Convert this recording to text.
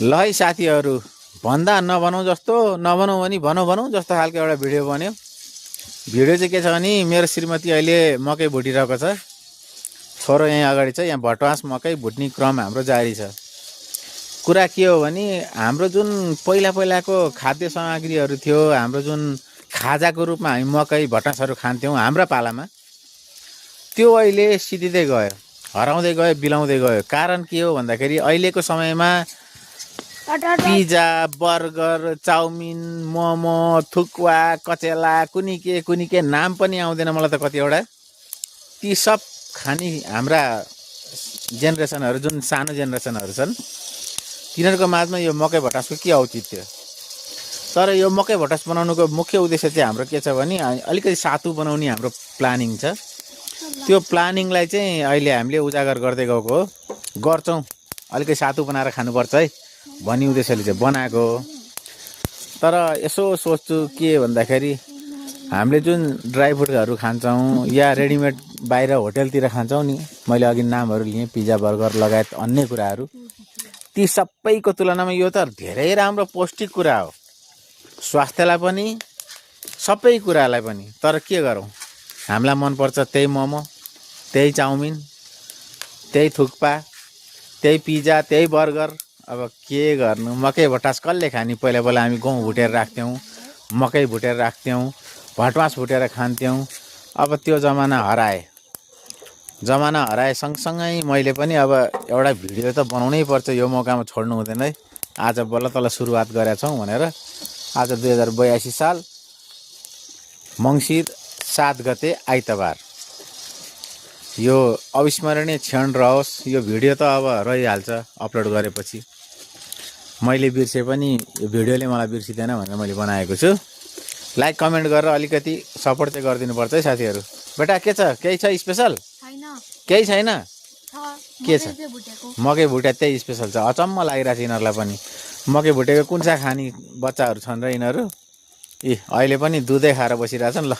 ल है साथीहरू, भन्दा नभनौँ जस्तो, नभनौँ भने भनौँ जस्तो खालको एउटा भिडियो बन्यो। भिडियो चाहिँ के छ भने मेरो श्रीमती अहिले मकै भुटिरहेको छ, छोरो यहीँ अगाडि छ। यहाँ भटमास मकै भुट्ने क्रम हाम्रो जारी छ। कुरा के हो भने हाम्रो जुन पहिलाको खाद्य सामग्रीहरू थियो, हाम्रो जुन खाजाको रूपमा हामी मकै भटमासहरू खान्थ्यौँ हाम्रा पालामा, त्यो अहिले सिद्धिँदै गयो, हराउँदै गयो, बिलाउँदै गयो। कारण के हो भन्दाखेरि अहिलेको समयमा पिज्जा, बर्गर, चाउमिन, मोमो, थुक्वा, कचेला, कुनी के नाम पनि आउँदैन मलाई त कतिवटा। ती सब खाने हाम्रा जेनेरेसनहरू, जुन सानो जेनेरेसनहरू छन्, तिनीहरूको माझमा यो मकै भटमासको के औचित्य। तर यो मकै भटमास बनाउनुको मुख्य उद्देश्य चाहिँ हाम्रो के छ भने अलिकति सातु बनाउने हाम्रो प्लानिङ छ। त्यो प्लानिङलाई चाहिँ अहिले हामीले उजागर गर्दै गएको हो। गर्छौँ, अलिकति सातु बनाएर खानुपर्छ है भन्ने उद्देश्यले चाहिँ बनाएको हो। तर यसो सोच्छु के भन्दाखेरि हामीले जुन ड्राई फ्रुटहरू खान्छौँ या रेडिमेड बाहिर होटलतिर खान्छौँ नि, मैले अघि नामहरू लिएँ, पिज्जा, बर्गर लगायत अन्य कुराहरू, ती सबैको तुलनामा यो त धेरै राम्रो पौष्टिक कुरा हो, स्वास्थ्यलाई पनि, सबै कुरालाई पनि। तर के गरौँ, हामीलाई मनपर्छ त्यही मोमो, त्यही चाउमिन, त्यही थुक्पा, त्यही पिज्जा, त्यही बर्गर। अब के गर्नु, मकै भटमास कसले खाने। पहिला हामी गहुँ भुटेर राख्थ्यौँ, मकै भुटेर राख्थ्यौँ, भटमास भुटेर खान्थ्यौँ। अब त्यो जमाना हराए सँगसँगै मैले पनि अब एउटा भिडियो त बनाउनै पर्छ, यो मौकामा छोड्नु हुँदैन है। आज बल्ल तल सुरुवात गरेका छौँ भनेर। आज 2082 साल मङ्सिर 7 गते आइतबार। यो अविस्मरणीय क्षण रहोस्। यो भिडियो त अब रहिहाल्छ अपलोड गरेपछि। मैले बिर्से पनि यो भिडियोले मलाई बिर्सिँदैन भनेर मैले बनाएको छु। लाइक कमेन्ट गरेर अलिकति सपोर्ट चाहिँ गरिदिनु पर्छ है साथीहरू। बेटा के छ, केही छ स्पेसल? केही छैन। के छ? मकै भुटे त्यही स्पेसल छ। अचम्म लागिरहेको छ यिनीहरूलाई पनि। मकै भुटेको कुन सा खाने बच्चाहरू छन् र यिनीहरू? अहिले पनि दुधै खाएर बसिरहेछन्। ल